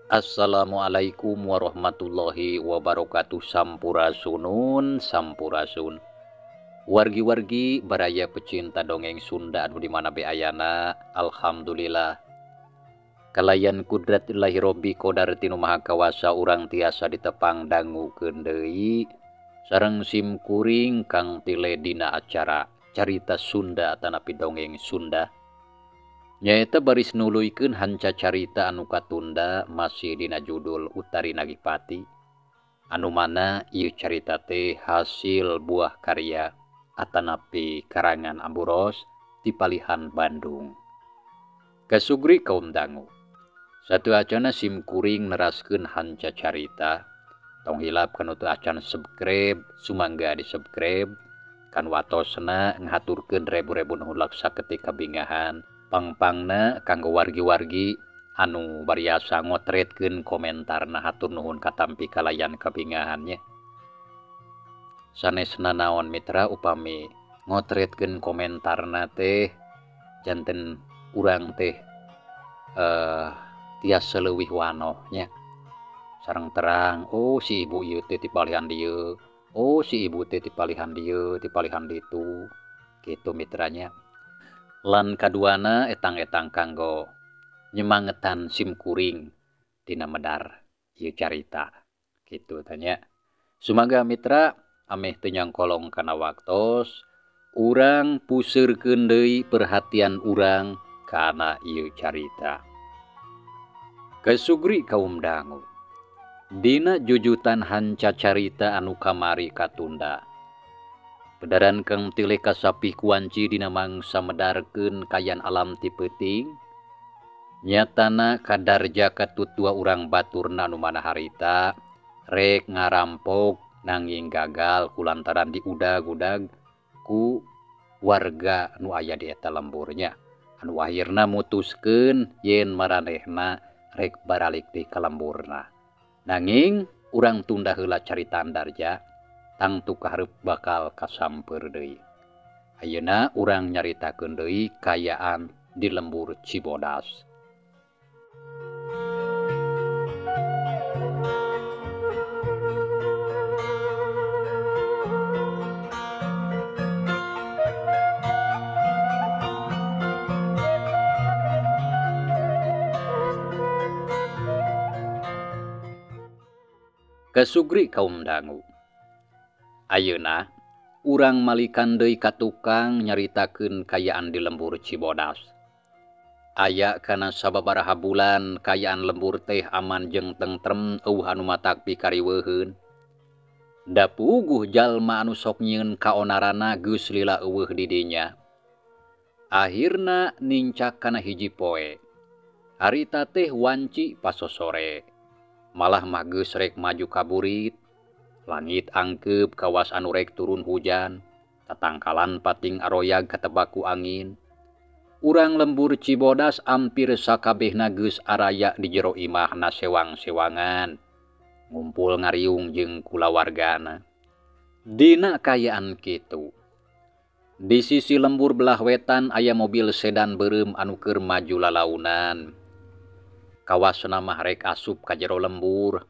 Assalamualaikum warahmatullahi wabarakatuh. Sampurasunun sampurasun. Wargi-wargi baraya pecinta dongeng Sunda anu di mana be ayana, alhamdulillah. Kalayan kudrat Ilahi Robbi Qodar tinu Maha Kawasa urang tiasa ditepang dangukeun deui sareng sim kuring kang tile dina acara carita Sunda atanapi dongeng Sunda. Nyaeta baris nuluykeun hanca carita anu katunda masih dina judul Utari Nagipati, anu mana ieu carita teh hasil buah karya atanapi karangan Ambu Ros ti palihan Bandung. Kasugri kaum dangu. Satu acana sim kuring neraskeun hanca carita. Tong hilap kanu teu acan subscribe, sumangga di subscribe. Kan watosna ngahaturkeun rebu-rebu nuhun laksa ketika bingahan. Pangpangna kanggo wargi-wargi anu bariasa ngotretkeun komentarna hatur nuhun katampi kalayan kabingahannya. Sanesna naon mitra upami ngotretkeun komentarna teh janten urang teh tiasa leuwih wanoh nya. Sareng terang, oh si ibu ieu teh tipalihan dieu, oh si ibu teh tipalihan dieu, tipalihan ditu, kitu mitranya. Lan kaduana etang-etang kanggo nyemangetan sim kuring dina medar ieu carita kitu tanya. Sumangga mitra ameh teu nyangkolong kana waktos, urang puseurkeun deui perhatian urang kana ieu carita. Kesugri kaum dangu. Dina jujutan hanca carita anu kamari katunda. Pedaran kang tile kasapih kuanci dina mangsa medarkeun kayan alam ti peuting. Nyatana kadarja katut dua urang baturna anu mana harita rek ngarampok nanging gagal kulantaran diudag-udag ku warga nu aya di eta lemburnya. Anu akhirna mutuskeun yen maranehna rek baralik di kalemburna. Nanging urang tunda heula carita Darja tangtu kahareup bakal kasamper deui. Ayeuna urang nyaritakeun deui kayaan di lembur Cibodas. Kasugri kaum dangu. Ayeuna urang malikan deui ka tukang nyaritakeun kayaan di lembur Cibodas. Aya kana sababaraha bulan kayaan lembur teh aman jeung tentrem eueuh anu matak pikariweuheun. Da puguh jalma anu sok nyieun kaonarana geus lila eueuh di dinya. Akhirna nincak kana hiji poe. Harita teh wanci pasosore. Malah mah geus rek maju ka burit. Langit angkeup kawas anu rek turun hujan, tatangkalan pating aroyag katebaku angin. Urang lembur Cibodas ampir sakabehna geus araya di jero imahna sewang-sewangan, ngumpul ngariung jeung kulawargana. Dina kayaan kitu. Di sisi lembur belah wetan aya mobil sedan beureum anu keur maju lalaunan. Kawasna mah rek asup ka jero lembur.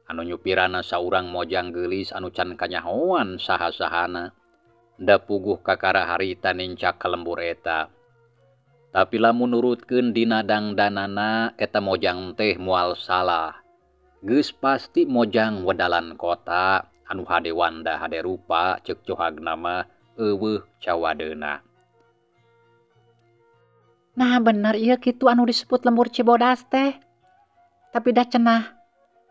Anu nyupirana saurang mojang geulis anu can kanyahoan saha-sahana. Da puguh kakara harita nincak ka lembur eta. Tapi lamun nurutkeun dina dangdanana eta mojang teh moal salah. Geus pasti mojang wedalan kota anu hade wanda hade rupa ceuk johagna mah eueuh cawadeuna. Nah bener ieu kitu anu disebut lembur Cibodas teh. Tapi dah cenah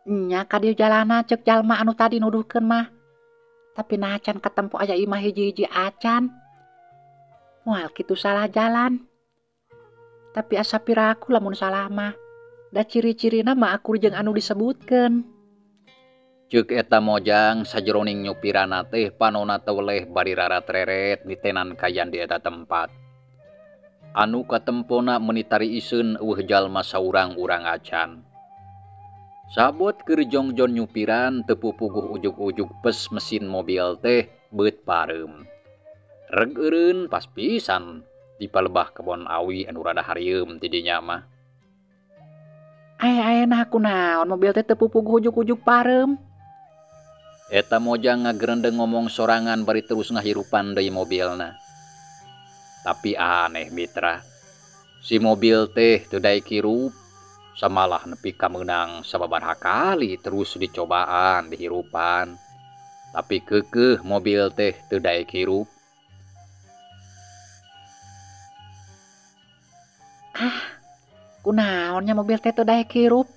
nya ka dieu jalana ceuk jalma anu tadi nuduhkeun mah. Tapi nah acan katempo aya imah hiji-hiji acan. Moal kitu salah jalan. Tapi asa piraku lamun salah mah. Da ciri-cirina mah akur jeung anu disebutkeun. Ceuk eta mojang sajeroning nyupirana teh panona teweleh bari rarat-reret nitenan kayan di eta tempat. Anu katempona menitari iseun eueuh jalma saurang-urang acan. Sabot keur jongjon nyupiran teu pupuguh ujug-ujug pes mesin mobil teh beut pareum. Reg eureun pas pisan di palebah kebon awi anu rada harieum ti dinya mah. Aya nah kunaon mobil teh teu pupuguh ujug-ujug pareum. Eta Mojang ngagerendeng ngomong sorangan bari terus ngahirupan deui mobilna. Tapi aneh mitra, si mobil teh teu daek hirup, samalah nepi ka meunang sababaraha kali terus dicobaan dihirupan. Tapi keukeuh mobil teh teu daek hirup. Ah, kunaonnya mobil teh teu daek hirup.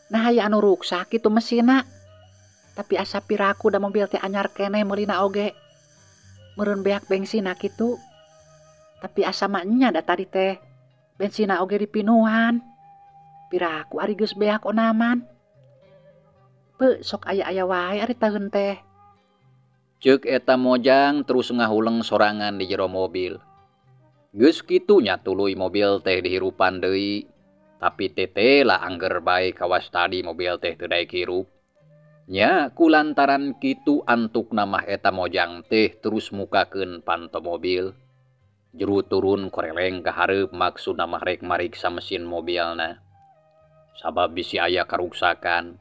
Nah aya anu ruksak kitu mesinna. Tapi asa piraku da mobil teh anyar keneh meulina oge. Meureun beak bensinna kitu. Tapi asa mah nya da tadi teh bensinna oge dipinuhan. Piraku ari geus beak onaman. Peu sok aya-aya wae ari taeun teh. Ceuk eta Mojang terus ngahuleng sorangan di jero mobil. Geus kitu nya tuluy mobil teh dihirupan deui, tapi tetela angger bae kawas tadi mobil teh teu daek hirup. Nya kulantaran kitu antukna mah eta Mojang teh terus mukakeun panto mobil. Juru turun koreleng ka hareup maksudna mah rek mariksa mesin mobilna. Sabab bisi aya karuksakan.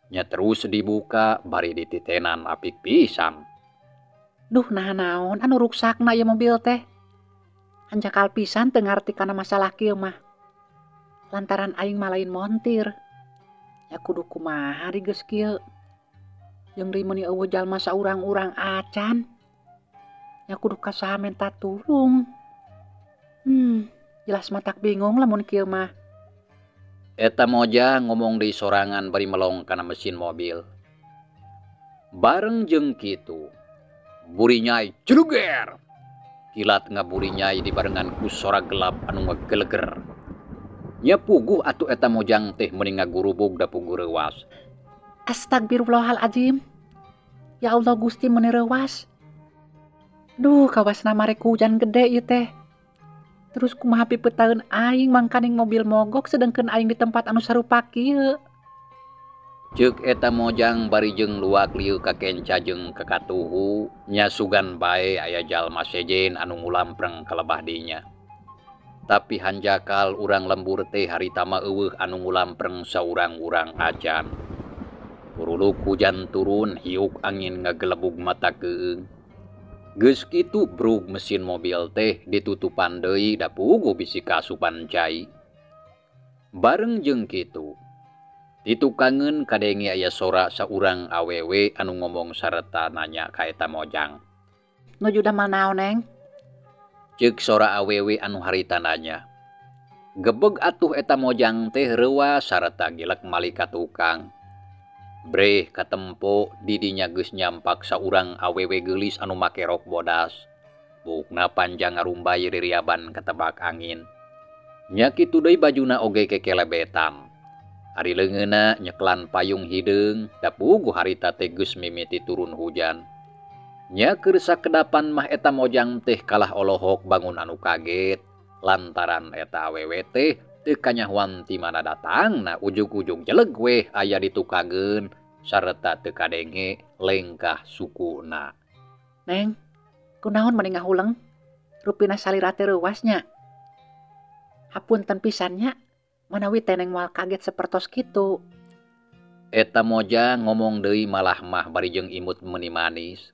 Nya terus dibuka bari dititenan apik pisan. Duh nah naon anu ruksakna ieu mobil teh. Hanjakal pisan teu ngarti kana masalah kieu mah. Lantaran aing mah lain montir. Ya kudu kumaha ari geus kieu. Jeung deui meuni eueuh jalma saurang-urang acan. Ya kudu ka saha menta tulung. Jelas matak bingung lamun kieu mah. Eta Mojang ngomong deui sorangan bari melong kana mesin mobil. Bareng jeung kitu, burinyai jluger. Kilat ngaburinyai dibarengan ku sora gelap anu ngageleger. Nya puguh atuh eta Mojang teh meuni ngagurubug da puguh reuwas. Astagfirullahalazim. Ya Allah Gusti meuni reuwas. Duh kawasna marek hujan gede ieu teh. Terus kumaha pipetaeun aing mangkaning mobil mogok sedengkeun aing di tempat anu sarupa kieu. Ceuk eta Mojang bari jeung luak lieu ka kenca jeung ka katuhu, nya sugan bae aya jalma sejen anu ngulampreng ka lebah dinya. Tapi hanjakal urang lembur teh harita mah eueuh anu ngulampreng saurang-urang acan. Puruluk hujan turun hiuk angin ngagelebug mata keueung. Geus kitu brug mesin mobil teh ditutupan deui da puguh bisi kaasupan cai. Bareng jeung kitu, ditukangeun kadenge aya sora saurang awewe anu ngomong sarta nanya ka eta Mojang. Nuju damel naon, Neng? Ceuk sora awewe anu harita nanya. Gebeg atuh eta Mojang teh reuas sarta gilek malik ka tukang. Breh katempo didinya geus nyampak saurang awewe geulis anu make rok bodas. Buukna panjang ngarumbay ririaban katebak angin. Nya kitu deui bajuna oge kekelebetan. Ari leungeunna nyeklan payung hideung, da puguh harita teh geus mimiti turun hujan. Nya keur sakedapan mah eta Mojang teh kalah olohok bangun anu kaget lantaran eta awewe teh teu kanyahoan ti mana datangna ujug-ujug jeleg weh aya ditukageun sarta teu kadenge lengkah sukuna. Neng, kunaon meni ngahuleng? Rupina salira teh reuwas nya. Hapunten pisan nya, manawi teh Neng moal kaget sapertos kitu. Eta Mojang ngomong deui malah mah bari jeung imut meuni manis.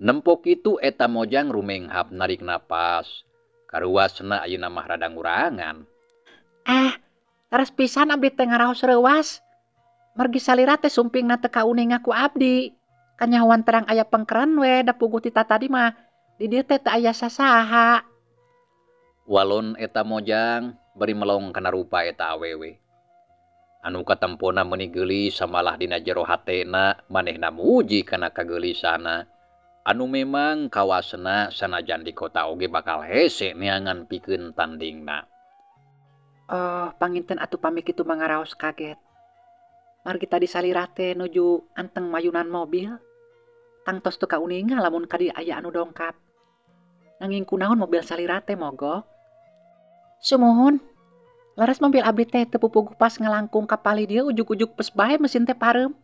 Nempo kitu eta Mojang rumenghap narik napas. Karuasna ayeuna mah rada ngurangan. Ah, leres pisan abdi teh ngaraos reuwas. Margi salira teh sumpingna teu kauninga ku abdi. Kanyahoan terang aya pengkeren we da puguh ti tatadi mah di dieu teh teu aya sasaha. Walon eta Mojang bari melong kana rupa eta awewe. Anu katempona meuni geulis samalah dina jero hatena manehna muji kana kageulisana. Anu memang kawasna sanajan di kota oge bakal hese neangan pikeun tandingna. Oh, panginten atuh pami kitu mah ngaraos kaget. Margi tadi salira teh nuju anteng mayunan mobil. Tangtos teu kauninga lamun ka dieu aya anu dongkap. Nanging kunaon mobil salira teh mogok? Sumuhun. Leres mobil abdi teh teu pupuguh pas ngalangkung ka palih dieu ujug-ujug pes bae mesin teh pareum.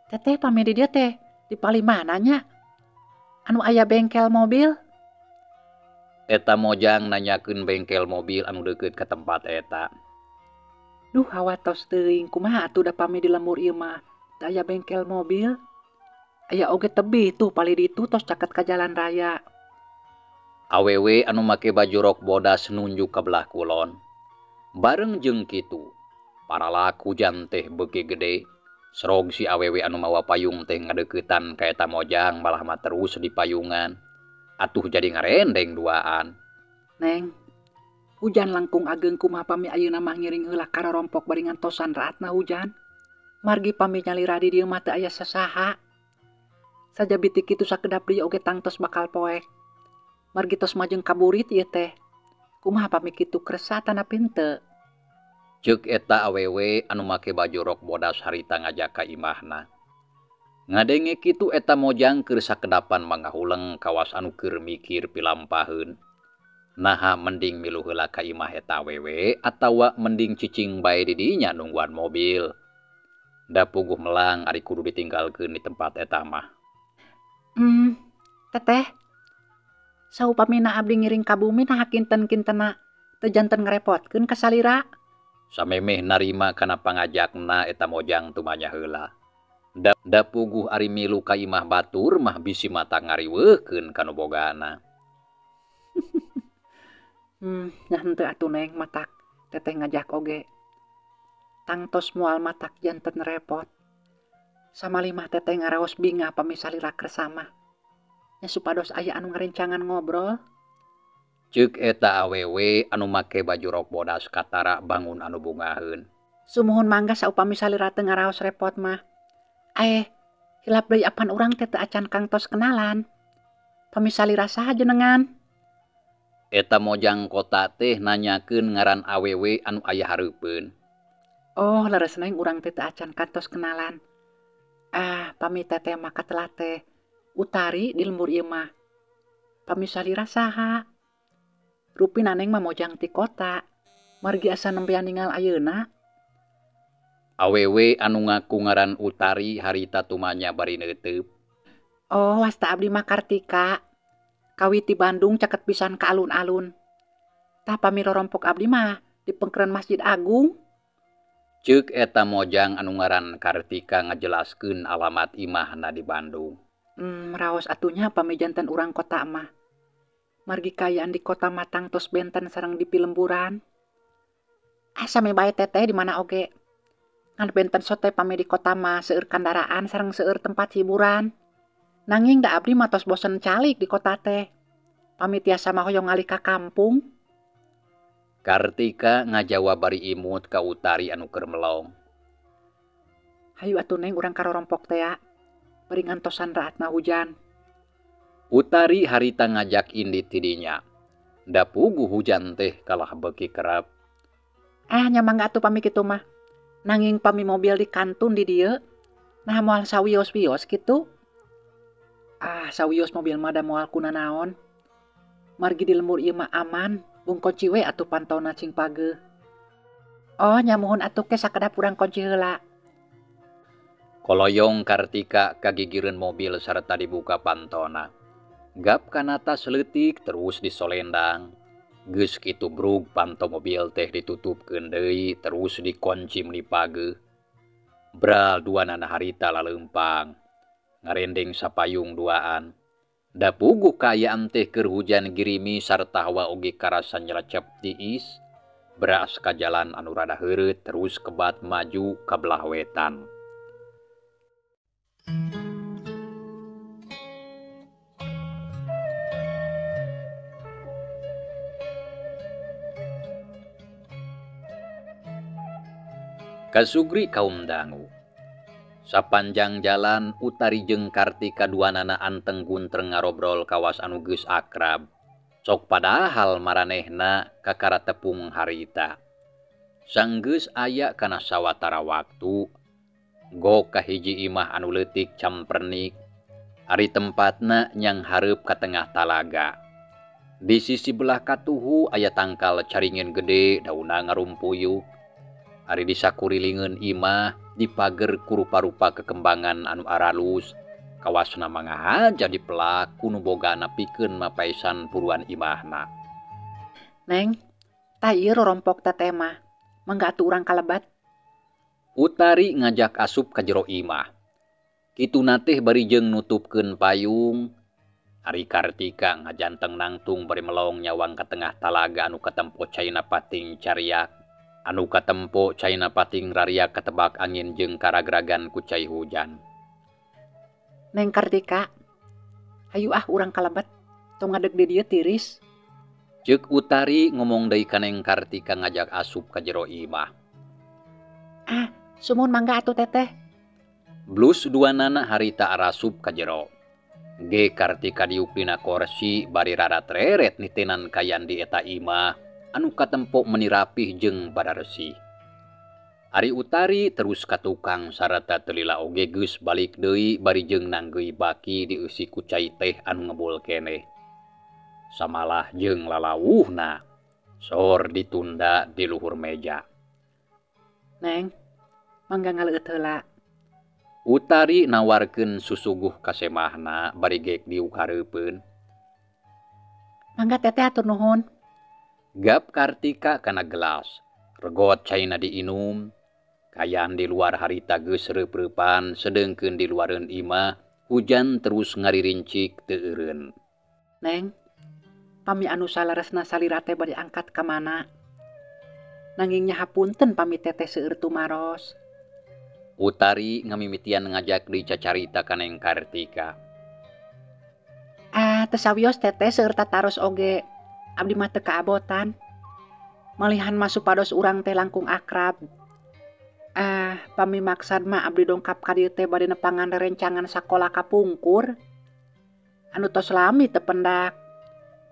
Teteh pami di dieu teh di palih mana nya? Anu aya bengkel mobil? Eta Mojang nanyakeun bengkel mobil anu deukeut ka tempat eta. Duh hawa tos teuing kumaha atuh da pami di lembur ieu mah teu aya bengkel mobil. Aya oge tebih tuh palih ditu tos caket ka jalan raya. Awewe anu make baju rok bodas nunjuk ka belah kulon. Bareng jeung kitu, paralak hujan teh beuki gede. Serog si awewe anu mawa payung teh ngadeuketan ka eta mojang malah mah terus dipayungan. Atuh jadi ngarendeng duaan. Neng, hujan langkung ageng kumaha pami ayeuna mah ngiring heula karorompok bari ngantosan raatna hujan. Margi pami nyalira di dieu mah teu aya sasaha. Sajabi ti kitu sakedap deui oge tangtos bakal poek. Margi tos majeng kaburit ieu teh. Kumaha pami kitu kersa tanapi henteu? Ceuk eta awewe anu make baju rok bodas harita ngajak ka imahna. Ngadenge kitu eta mojang keur sakedapan mangahuleng kawas anu keur mikir pilampaheun. Naha mending milu heula ka imah eta awewe atawa mending cicing bae di dinya nungguan mobil. Da puguh melang ari kudu ditinggalkeun di tempat eta mah. Teteh. Saupamina abdi ngiring ka bumi naha kinten-kintena teu janten ngarepotkeun ka salira. Samemeh narima kana pangajakna eta mojang tumanya heula. Da puguh ari milu ka imah batur mah bisi mata ngariweuhkeun ka nu bogana. Nya henteu atuh Neng matak teteh ngajak oge. Tangtos moal matak janten repot. Samalih mah teteh ngaraos bingah pami salira kersa mah. Nya supados aya anu ngarencangan ngobrol. Ceuk eta awewe anu make baju rok bodas katara bangun anu bungaheun. Sumuhun mangga saupami salira teu ngaraos repot mah. Hilap deui apan urang teh teu acan kangtos kenalan. Pami salira saha jenengan? Eta mojang kota teh nanyakeun ngaran awewe anu aya hareupeun. Oh, leres Neng urang teh teu acan kantos kenalan. Ah, pami teteh mah katelah teh Utari di lembur ieu mah. Pami salira saha? Rupina Neng mah mojang ti kota. Margi asa nembean ningal ayeuna. Awewe anu ngaku ngaran Utari harita tumanya bari neuteup. Oh, wasta abdi mah Kartika. Kawit ti Bandung caket pisan ka alun-alun. Tah pami rorompok abdi mah di pengkeren Masjid Agung. Ceuk eta mojang anu ngaran Kartika ngajelaskeun alamat imahna di Bandung. Raos atunya pami janten urang kota mah. Margi kaayaan di kota mah tangtos benten sareng di pilemburan. Asa sami bae teteh di mana oge. Ngan benten sote pami di kota mah seueur kandaraan sareng seueur tempat hiburan. Nanging da abdi mah tos bosen calik di kota teh. Pami tiasa mah hoyong ngalih ka kampung. Kartika ngajawab bari imut ka Utari anu keur melong. Hayu atuh Neng urang karorompok teh ya. Bari ngantosan raatna hujan. Utari harita ngajak indit ti dinya. Da puguh hujan teh kalah beuki kerep. Nya mangga atuh pami kitu mah. Nanging pami mobil di kantun di dieu. Nah moal sawios-wios kitu. Ah, sawios mobil mah da moal kunanaon. Margi di lembur ieu mah aman, bung kunci we atuh pantona cing pageuh. Oh, nya muhun atuh ke sakedap urang kunci heula. Koloyong Kartika kagigireun mobil sarta dibuka pantona. Gap kana tas leutik terus disolendang. Geus kitu brug panto mobil teh ditutupkeun deui terus dikunci meuni pageuh. Bral duanana harita laleumpang. Ngarendeng sapayung duaan. Da puguh kaayaan teh keur hujan girimi sarta hawa oge karasa nyelecep tiis. Beras ka jalan anu rada heureut terus kebat maju ka belah wetan. Kasugri kaum dangu. Sapanjang jalan Utari jeung Kartika duanana anteng guntreng ngarobrol kawas anu geus akrab. Sok padahal maranehna kakara tepung harita. Sanggeus aya kana sawatara waktu. Go ka hiji imah anu leutik campernik. Ari tempatna nyang hareup ka tengah talaga. Di sisi belah katuhu aya tangkal caringin gede dauna ngarumpuyuh. Ari disakurilingeun imah dipager ku rupa-rupa kekembangan anu aralus. Kawasna mangahaja dipelak ku nu bogana pikeun mapaisan puruan imahna. Neng, tah ieu rorompok teteh mah. Mangga atuh urang kalebat. Utari ngajak asup ka jero imah. Kituna teh bari jeung nutupkeun payung. Ari Kartika ngajanteng nangtung bari melong nyawang ka tengah talaga anu katempo caina pating cariak. Anu katempo caina pating rariak katebak angin jeung karagragan ku cai hujan. Neng Kartika, hayu ah urang kalebet, tong ngadeg di dieu tiris. Ceuk Utari ngomong deui ka Neng Kartika ngajak asup ka jero imah. Ah, sumuhun mangga atuh teteh. Blus duanana harita arasup ka jero. Ge Kartika diuk dina korsi bari rarat-reret nitenan kayan di eta imah anu katempo meni rapih jeung badaresih. Ari Utari terus ka tukang sarata teu lila oge geus balik deui bari jeung nanggeui baki dieusi ku cai teh anu ngebul keneh. Samalah jeung lalawuhna sor ditunda di luhur meja. Neng, mangga ngaleueut heula. Utari nawarkeun susuguh ka semahna bari geek diuk hareupeun. Mangga teteh atur nuhun. Gap Kartika kana gelas, regot caina diinum. Kayan di luar harita geus reup-reupan, sedeungkeun di luareun imah, hujan terus ngaririncik teu eureun. Neng, pami anu saleresna salira teh bade angkat ka mana? Nanging nya hapunten pami teteh seueur tumaros. Utari ngamimitian ngajak deui cacarita ka Neng Kartika. Ah, teu sawios teteh seueur tataros oge. Abdi mah teu kaabotan. Malihan mah supados urang teh langkung akrab. Ah, pami maksad mah abdi dongkap ka dieu teh bade nepangan rerencangan sakola kapungkur. Anu tos lami teu pendak.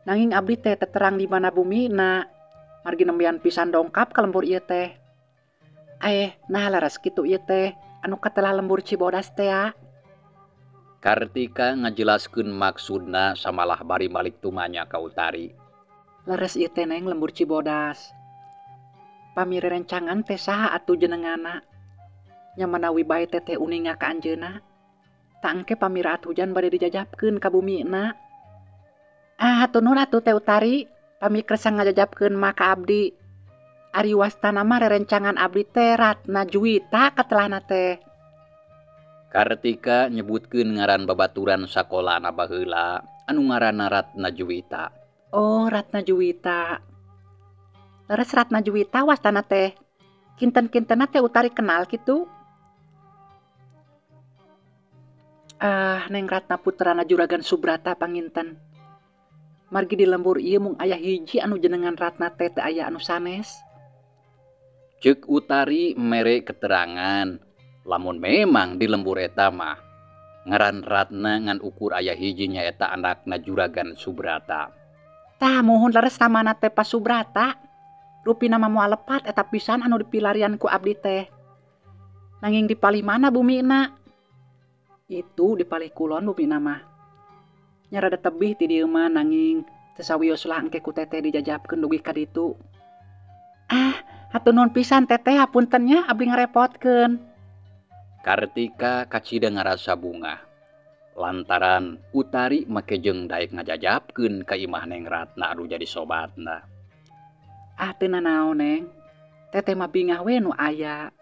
Nanging abdi teh teterang di mana bumina. Margi nembean pisan dongkap ka lembur ieu teh. Nah leres kitu ieu teh anu katelah lembur Cibodas teh ya. Kartika ngajelaskeun maksudna samalah bari malik tumanya ka Utari. Leres ieu teh Neng lembur Cibodas. Pami rerencangan teh saha atuh jenengana? Nya manawi bae teteh uninga ka anjeunna. Tah engke pami raat hujan bade dijajabkeun ka bumina. Ah, hatur nuhun atuh teh Utari, pami kersa ngajajabkeun mah ka abdi. Ari wastana mah rerencangan abdi teh Ratna Juwita katelahna teh. Kartika nyebutkeun ngaran babaturan sakolana baheula anu ngaranna Ratna Juwita. Oh, Ratna Juwita. Leres Ratna Juwita wastana teh. Kinten-kintenna teh Utari kenal kitu? Ah, Neng Ratna putrana Juragan Subrata panginten. Margi di lembur ieu mung aya hiji anu jenengan Ratna teh teu aya anu sanes. Ceuk Utari mere keterangan lamun memang di lembur eta mah ngaran Ratna ngan ukur aya hiji nyaeta anakna Juragan Subrata. Tah muhun leres namana teh Pak Subrata. Rupina mah moal lepat eta pisan anu dipilarian ku abdi teh. Nanging di palih mana bumina? Itu di palih kulon bumina mah. Nya rada tebih ti dieu mah nanging teu sawios lah engke ku teteh dijajabkeun dugi ka ditu. Ah, hatur nuhun pisan teteh hapunten nya abdi ngarepotkeun. Kartika kacida ngarasa bungah. Lantaran Utari make jeung daek ngajajabkeun ka imah Neng Ratna anu jadi sobatna. Ah, teu nanaon Neng. Teteh mah bingah we nu aya.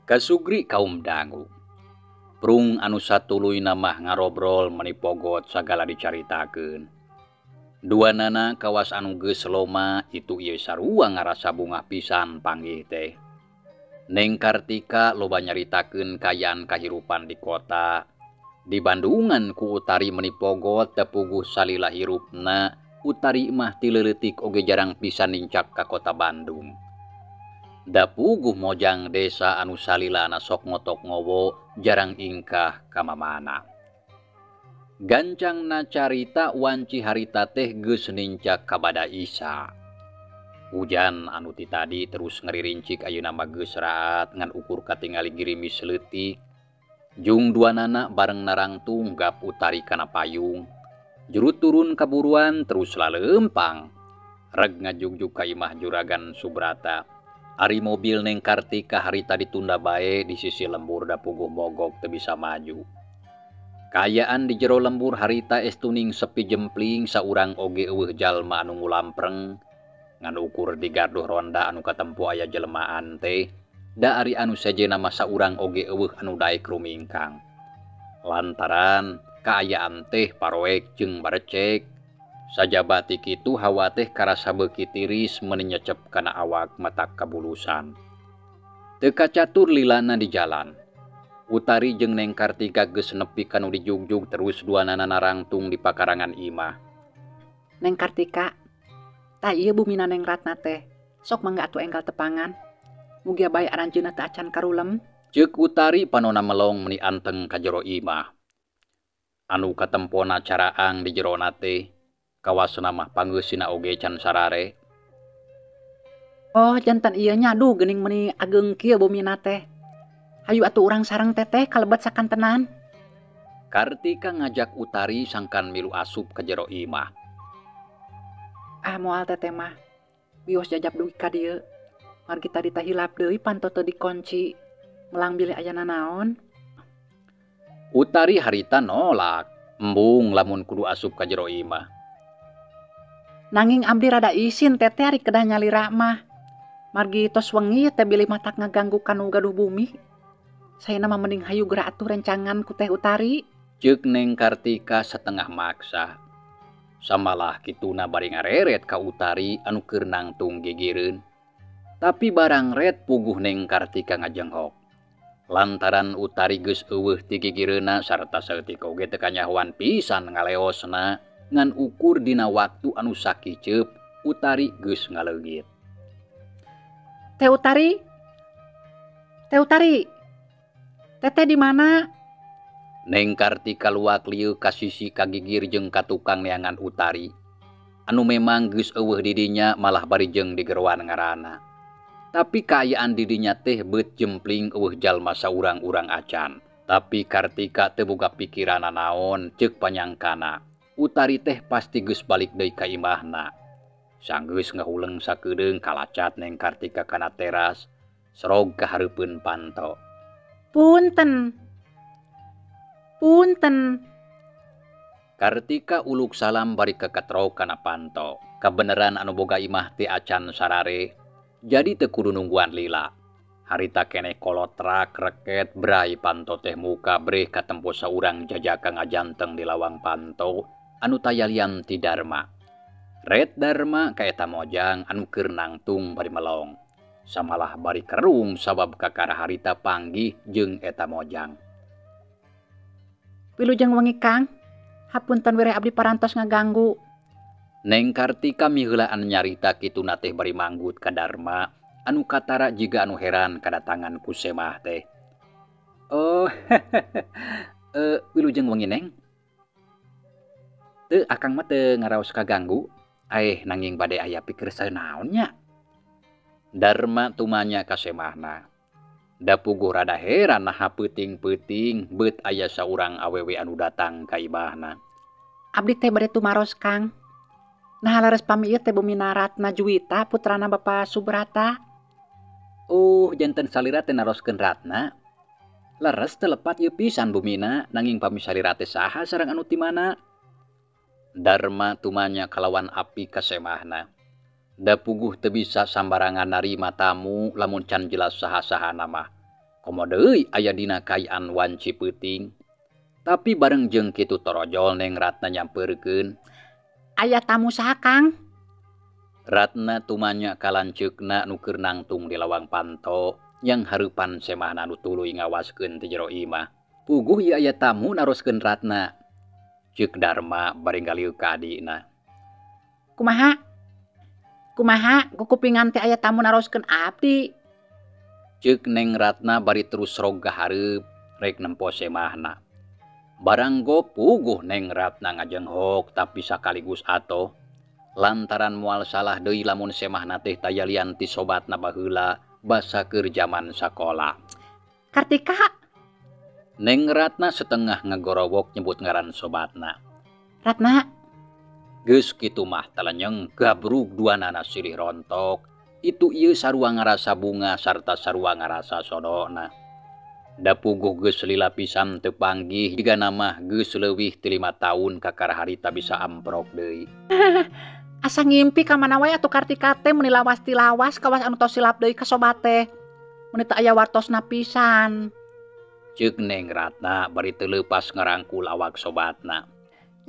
Kasugri kaum dangu. Prung anu satuluyna mah ngarobrol meni pogot sagala dicaritakeun. Duanana kawas anu geus loma itu ieu sarua ngarasa bungah pisan panggih teh. Neng Kartika loba nyaritakeun kayaan kahirupan di kota. Di Bandungan ku Utari meni pogot teu puguh salila hirupna, Utari mah ti leutik oge jarang pisan nincak ka kota Bandung. Da puguh mojang desa anu salilana sok ngotok ngowo jarang ingkah ka mamana. Gancangna carita wanci harita teh geus nincak ka bada Isa. Hujan anu ti tadi terus ngaririncik ayeuna mah geus raat ngan ukur katingali girimis leutik. Jung duanana bareng narangtung gap Utari kana payung. Juru turun kaburuan terus laleumpang. Reg ngajugjug ka imah Juragan Subrata. Ari mobil Neng Kartika harita ditunda bae di sisi lembur da puguh mogok teu bisa maju. Kaayaan di jero lembur harita estuning sepi jempling saurang oge euweuh jalma anu ngulampreng. Ngan ukur di garduh ronda anu katempo aya jelmaan teh, da ari anu sejenna mah saurang oge euweuh anu daek rumingkang. Lantaran kaayaan teh paroek jeung barecek. Sajaba ti kitu hawa teh karasa beuki tiris meuni nyecep kana awak matak kabulusan. Teu kacatur lilana di jalan. Utari jeung Neng Kartika geus nepi ka nu dijugjug terus duanana narangtung di pakarangan imah. Neng Kartika, tah ieu bumina Neng Ratna teh. Sok mangga atuh enggal tepangan. Mugia bae aranjeunna teu acan karulem. Ceuk Utari panona melong meuni anteng ka jero imah. Anu katempona caraang di jerona teh, kawasna mah panggeusina oge can sarare. Oh, jantan ieu nya aduh geuning meuni ageung kieu bumina teh. Hayu atuh urang sareng teteh kalebet sakantenan. Kartika ngajak Utari sangkan milu asup ka jero imah. Ah moal teteh mah. Bios jajab dugi ka dieu. Margi tadi tah hilap deui panto teu dikunci. Melang bilih aya nanaon. Utari harita nolak. Embung lamun kudu asup ka jero imah. Nanging abdi rada isin teteh ari kedah nyalira mah. Margi tos wengi teh bilih matak ngaganggu kanu gaduh bumi. Saena mah mending hayu geura atuh rencangan ku Teh Utari. Ceuk Neng Kartika setengah maksa. Samalah kituna bari ngareret ka Utari anu keur nangtung gigireun. Tapi barang ret puguh Neng Kartika ngajenghok. Lantaran Utari geus euweuh ti gigireunna sarta saeutik oge teu kanyahoan pisan ngaleosna ngan ukur dina waktu anu sakiceup Utari geus ngaleungit. Teh Utari? Teh Utari? Teteh di mana? Neng Kartika luak lieu ka sisi kagigir jeung ka tukang neangan Utari. Anu memang geus euweuh di dinya malah bari jeung digeroan ngaranna. Tapi kaayaan di dinya teh beut jempling euweuh jalma saurang-urang acan. Tapi Kartika teu boga pikiranna naon ceuk panyangkana. Utari teh pasti geus balik deui ka imahna. Sanggeus ngahuleng sakedeung kalacat Neng Kartika kana teras, serog ka hareupeun panto. Punten. Punten. Kartika uluk salam bari kakatrok kana panto. Kabeneran anu boga imah teh acan sarare, jadi teu kudu nungguan lila. Harita keneh kolotrak reket brai panto teh muka breh katempo saurang jajaka ngajanteng di lawang panto anu tayalian ti Dharma. Ret Dharma ka eta mojang anu keur nangtung bari melong. Samalah bari kerung sabab kakara harita panggih jeung eta mojang. Wilujeng wengi Kang, hapunten wireh abdi parantos ngaganggu. Neng Kartika miheulaan nyarita kituna teh bari manggut ka Dharma anu katara jiga anu heran kadatangan ku semah teh. Oh, wilujeng wengi Neng. Teu akang mah teu ngaraos kaganggu, aeh nanging bade aya pikir saeunaon nya. Dharma tumanya ka semahna. Da puguh rada heran naha peuting-peuting beut aya saurang awewe anu datang ka imahna. Abdi teh bade tumaros Kang. Nah leres pami ieu teh bumina Ratna Juwita putrana Bapak Subrata. Oh, janten salira teh naroskeun Ratna. Leres teu lepat ieu pisan bumina nanging pami salira teh saha sareng anu ti mana? Dharma tumanya kalawan api ka semahna. Da puguh teu bisa sambarangan narima tamu lamun can jelas saha-sahana mah. Komo deui aya dina kaayaan wanci peuting. Tapi bareng jeung kitu torojol Neng Ratna nyampeurkeun. Aya tamu saha Kang? Ratna tumanya kalanceukna nu keur nangtung di lawang panto yang hareupan semahna nu tuluy ngawaskeun ti jero imah. Puguh ieu aya tamu naroskeun Ratna. Ceuk Dharma bari ngalieu ka adina. Kumaha? Kumaha kukupingan teh aya tamu naroskeun abdi? Ceuk Neng Ratna bari terus rog ka hareup rek nempo semahna. Barang go puguh Neng Ratna ngajenghok tapi sakaligus atoh. Lantaran moal salah deui lamun semahna teh tayalian ti sobatna baheula basa keur jaman sakola. Kartika. Neng Ratna setengah ngagorowok nyebut ngaran sobatna. Ratna. Geus kitu mah telenyeng gabrug duanana silih rontok. Itu ieu sarua ngarasa bunga sarta sarua ngarasa sodona. Da puguh geus lila pisan teu panggih jigana mah geus leuwih ti 5 taun kakara harita bisa amprok deui. Asa ngimpi ka mana wae atuh Kartika teh meuni lawas ti lawas kawas anu tos silap deui ka sobat teh. Meuni teu aya wartosna pisan. Ceuk Neng Ratna bari teu leupas ngarangkul awak sobatna.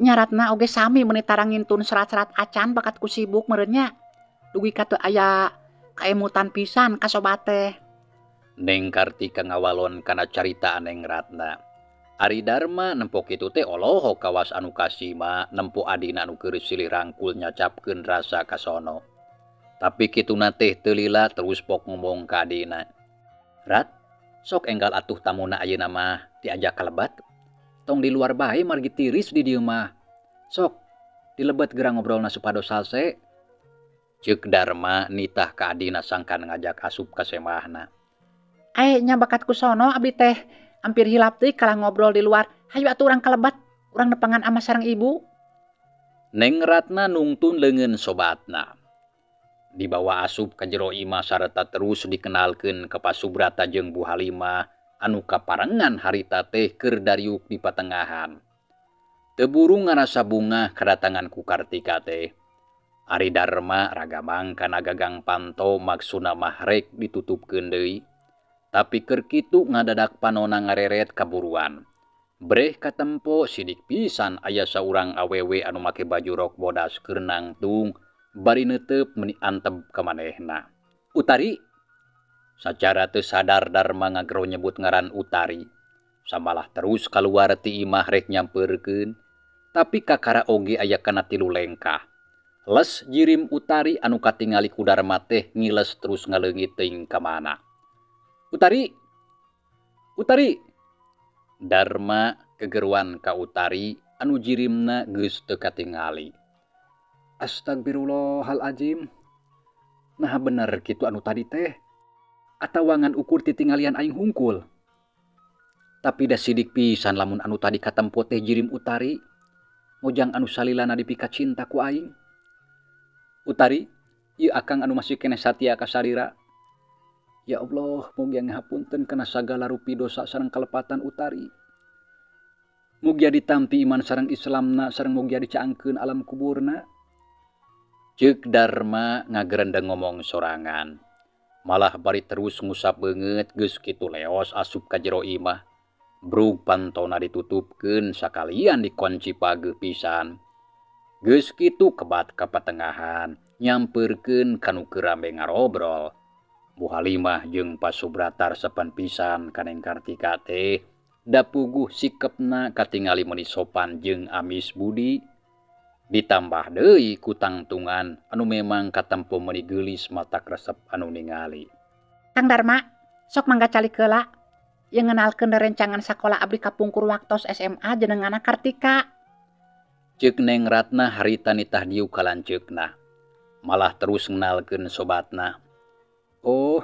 Nya Ratna oge sami meuni tara ngintun serat-serat acan bakat ku sibuk meureun nya. Dugi ka teu aya kaemutan pisan ka sobat teh. Neng Kartika ngawalon kana carita Neng Ratna. Ari Darma nempo kitu teh olohok kawas anu kasima nempo adina anu keur silih rangkul nyacapkeun rasa kasono. Tapi kituna teh teu lila terus pok ngomong ka adina. Rat, sok enggal atuh tamuna ayeuna mah diajak kalebat. Tong di luar bae margi tiris di dieu mah. Sok dilebet geura ngobrolna supados salse. Ceuk Darma nitah ka adina sangkan ngajak asup ka semahna. Ae nya bakat ku sono abdi teh hampir hilap deui kalah ngobrol di luar. Hayu atuh urang kalebat, urang nepangan ama sareng ibu. Neng Ratna nungtun leungeun sobatna. Dibawa asup ka jero imah sarta terus dikenalkeun ka Pak Subrata jeung Bu Halimah anu kaparengan harita teh keur dariuk di patengahan. Teu buru ngarasa bungah kadatangan ku Kartika teh. Ari Darma ragamang kana gagang panto maksudna mah rek ditutupkeun deui. Tapi keur kitu ngadadak panona ngareret kaburuan. Breh katempo sidik pisan aya saurang awewe anu make baju rok bodas keur nangtung bari neuteup meuni antep ka manehna. Utari. Sacara teu sadar Darma ngagero nyebut ngaran Utari. Samalah terus kaluar ti imah rek nyampeurkeun. Tapi kakara oge aya kana 3 lengkah. Les jirim Utari anu katingali ku Darma teh ngiles terus ngaleungit teuing ka mana. Utari. Utari. Darma kegeruan ka Utari anu jirimna geus teu katingali. Astagfirullahalazim. Nah bener kitu anu tadi teh. Atawa ngan ukur titinggalian aing hungkul. Tapi da sidik pisan lamun anu tadi katempo teh jirim Utari. Mojang anu salilana dipika cinta ku aing. Utari, ieu akang anu masih keneh satia ka salira. Ya Allah, mugia ngahapunten kana sagala rupi dosa sareng kalepatan Utari. Mugia ditampi iman sareng Islamna sareng mugia dicaangkeun alam kuburna. Ceuk Darma ngagerendeng ngomong sorangan. Malah bari terus ngusap beungeut geus kitu leos asup ka jero imah. Brug pantona ditutupkeun sakalian dikunci pageuh pisan. Geus kitu kebat ka patengahan, nyampeurkeun ka nu keur rame ngarobrol. Bu Halimah jeung Pak Subrata resepan pisan ka Neng Kartika teh, da puguh sikepna katingali meuni sopan jeung amis budi. Ditambah deui ku tangtungan anu memang katempo meuni geulis matak resep anu ningali. Kang Darma, sok mangga calik heula. Ieu ngenalkeun rerencangan sakola abdi kapungkur waktos SMA jenengana Kartika. Ceuk Neng Ratna harita nitah diuk ka lanceukna. Malah terus ngenalkeun sobatna. Oh,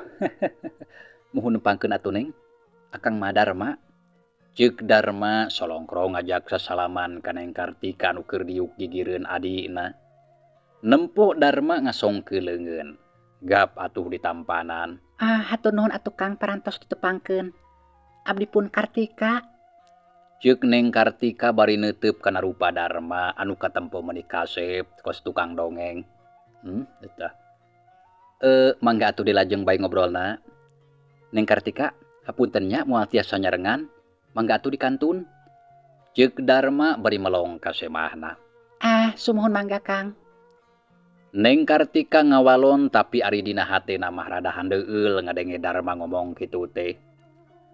muhun nepangkeun atuh Neng. Akang mah Darma. Ceuk Darma solongkrong ngajak sasalaman ka Neng Kartika anu keur diuk gigireun adina. Nempo Darma ngasongkeun leungeun. Gap atuh ditampanan. Ah, hatur nuhun atuh Kang parantos ditepangkeun. Abdi pun Kartika. Ceuk Neng Kartika bari neuteup kana rupa Darma anu katempo meuni kasep kos tukang dongeng. Eta. Mangga atuh dilajeng bae ngobrolna. Neng Kartika, hapunten nya moal tiasa nyarengan. Mangga atuh dikantun. Ceuk Darma bari melong ka semahna. Ah, sumuhun mangga Kang. Neng Kartika ngawalon tapi ari dina hatena mah rada handeueul ngadenge Darma ngomong kitu teh.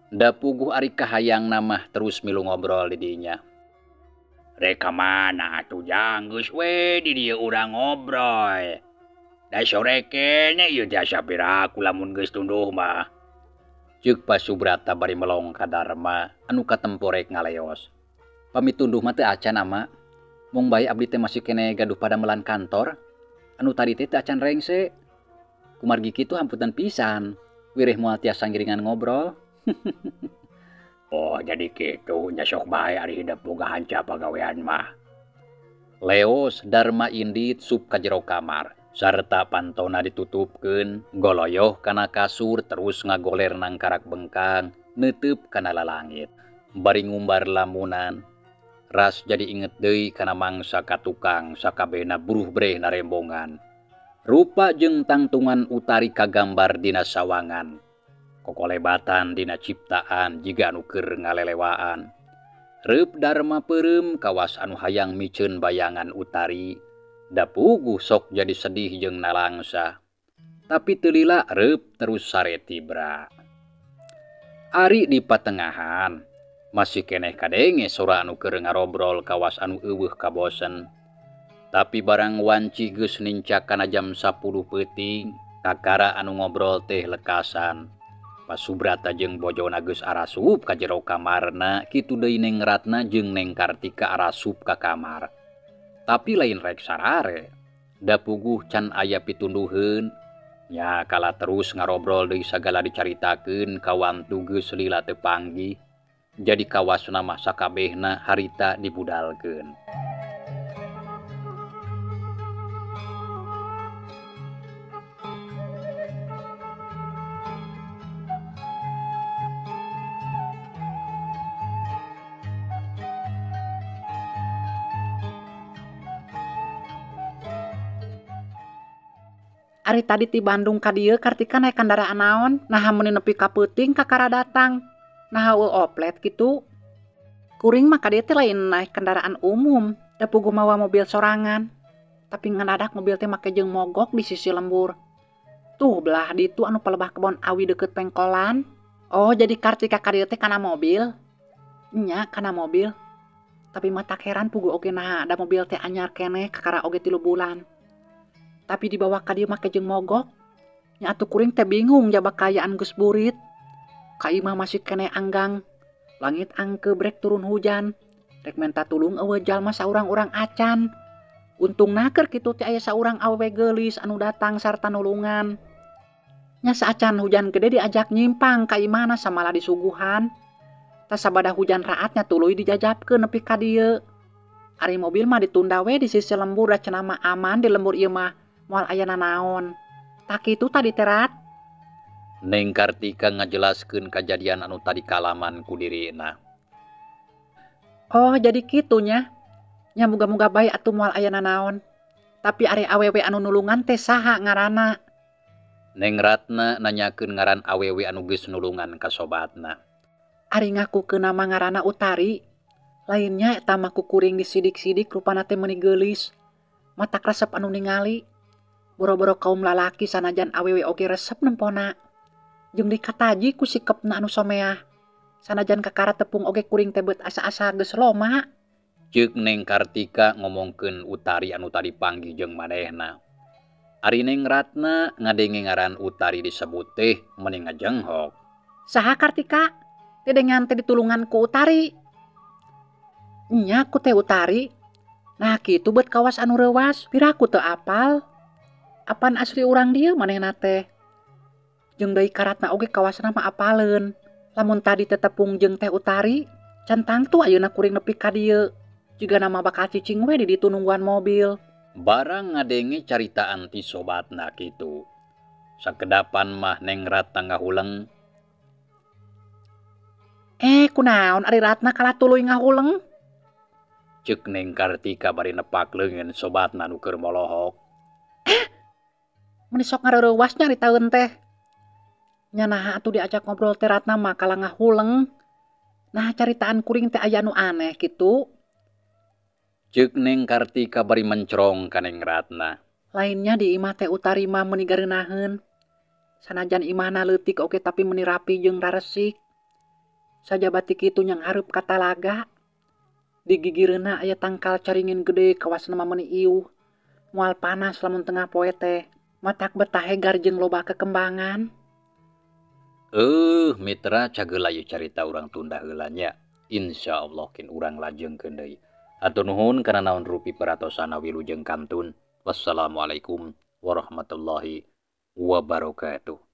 Da puguh ari kahayangna mah terus milu ngobrol di dinya. Rek ka mana atuh jang geus we di dieu urang ngobrol. Da sore kene ieu jasa piraku lamun geus tunduh mah. Ceuk Pak Subrata bari melong ka Darma anu katempo rek ngaleos. Pamit tunduh mah teu acan ama. Mung bae abdi teh masih kene gaduh padamelan kantor. Anu tadi teh teu acan rengse. Kumargi kitu hamputan pisan. Wireh moal tiasa ngiringan ngobrol. Oh jadi kitu nya sok bae ari hidup boga hanca pagawean mah. Leos Darma indit sup ka jero kamar. Sarta pantona ditutupkeun, goloyoh kana kasur terus ngagoler nangkarak bengkang, Neuteup kana lalangit. Bari ngumbar lamunan. Ras jadi inget deui kana mangsa ka tukang sakabehna buruh breh narembongan. Rupa jeung tangtungan Utari kagambar dina sawangan. Kokolebatan dina ciptaan jiga anu keur ngalelewaan. Reup darma peureum kawas anu hayang miceun bayangan Utari. Da puguh sok jadi sedih jeung nalangsa. Tapi teu lila reup terus sare tibra. Ari di patengahan masih keneh kadenge sora anu keur ngarobrol kawas anu eueuh kabosen. Tapi barang wanci geus nincak kana jam 10 peuting, kakara anu ngobrol teh lekasan. Pasubrata jeung bojona geus arasup ka jero kamarna, kitu deui Neng Ratna jeung Neng Kartika arasup ka kamar. Tapi lain rek sarare. Da puguh can aya pitunduheun. Nya kala terus ngarobrol deui sagala dicaritakeun kawantu geus lila teu panggih. Jadi kawasna mah sakabehna harita dibudalkeun. Ari tadi ti Bandung ka dieu Kartika naik kendaraan naon? Naha meuni nepi ka peuting kakara datang. Naha eueuh oplet kitu. Kuring mah ka dieu teh lain naik kendaraan umum, da puguh mawa mobil sorangan. Tapi ngadadak mobil teh make jeung mogok di sisi lembur. Tuh belah ditu anu palebah kebon awi deukeut pengkolan. Oh, jadi Kartika ka dieu teh kana mobil? Nya kana mobil. Tapi mah tak heran puguh oge naha da mobil teh anyar keneh kakara oge 3 bulan. Tapi dibawa ka dieu make jeung mogok. Nya atuh kuring teh bingung jaba kaayaan geus burit. Ka imah masih keneh anggang. Langit angke brek turun hujan. Rek menta tulung eueuh jalma saurang-urang acan. Untungna keur kitu teh aya saurang awewe geulis anu datang sarta nulungan. Nya saacan hujan gede diajak nyimpang ka imahna samalah disuguhan. Tas sabada hujan raatnya tuluy dijajabkeun nepi ka dieu. Ari mobil mah ditunda we di sisi lembur da cenah mah aman di lembur ieu mah. Moal aya nanaon. Tak kitu tadi terat. Neng Kartika ngajelaskeun kajadian anu tadi kalaman ku dirina. Oh, jadi kitunya. Nya muga-muga bae atuh moal aya nanaon. Tapi ari awewe anu nulungan teh saha ngaranna? Neng Ratna nanyakeun ngaran awewe anu geus nulungan ka sobatna. Ari ngakukeun nama ngaranna Utari. Lainnya eta mah ku kuring disidik-sidik rupana teh meuni geulis. Matak resep anu ningali. Boro-boro kaum lalaki sanajan awewe oge resep nempona. Jeung dikataji ku sikepna anu someah. Sanajan kakara tepung oge kuring teh beut asa-asa geus loma. Ceuk Neng Kartika ngomongkeun Utari anu tadi panggih jeung manehna. Ari Neng Ratna ngadenge ngaran Utari disebut teh meni ngajenghok. Saha Kartika? Dedengan teh ditulungan ku Utari. Nya ku teh Utari. Nah kitu beut kawas anu reuwas, piraku teu apal. Apan asli urang dieu manehna teh. Jeung deui karatna oge kawasna mah apaleun. Lamun tadi tetepung jeung teh Utari, can tangtu ayeuna kuring nepi ka dieu. Jiga nama bakal cicing we di ditu nungguan mobil. Barang ngadenge caritaan ti sobatna kitu. Sakedapan mah Neng Ratna ngahuleng. Kunaon ari Ratna kalah tuluy ngahuleng? Ceuk Neng Kartika bari nepak leungeun sobatna nu keur molohok. Meuni sok ngareurewas nyaritaeun teh. Nya naha atuh diajak ngobrol teh Ratna mah kalah ngahuleng. Nah caritaan kuring teh aya nu aneh kitu. Ceuk Neng Kartika bari mencrong ka Neng Ratna. Lainnya di imah teh Utari mah meuni gareunaheun. Sanajan imahna leutik oge tapi meuni rapi jeung raresik. Sajaba ti kitu nyanghareup ka talaga. Di gigireunna aya tangkal caringin gede kawasna mah meuni iuh. Moal panas lamun tengah poe teh. Matak betah hegar jeung loba kekembangan. Mitra cageula ieu carita urang tunda heula nya. Insyaallah kin urang lajengkeun deui. Hatur nuhun kana naon rupi peratosana wilujeng kantun. Wassalamualaikum warahmatullahi wabarakatuh.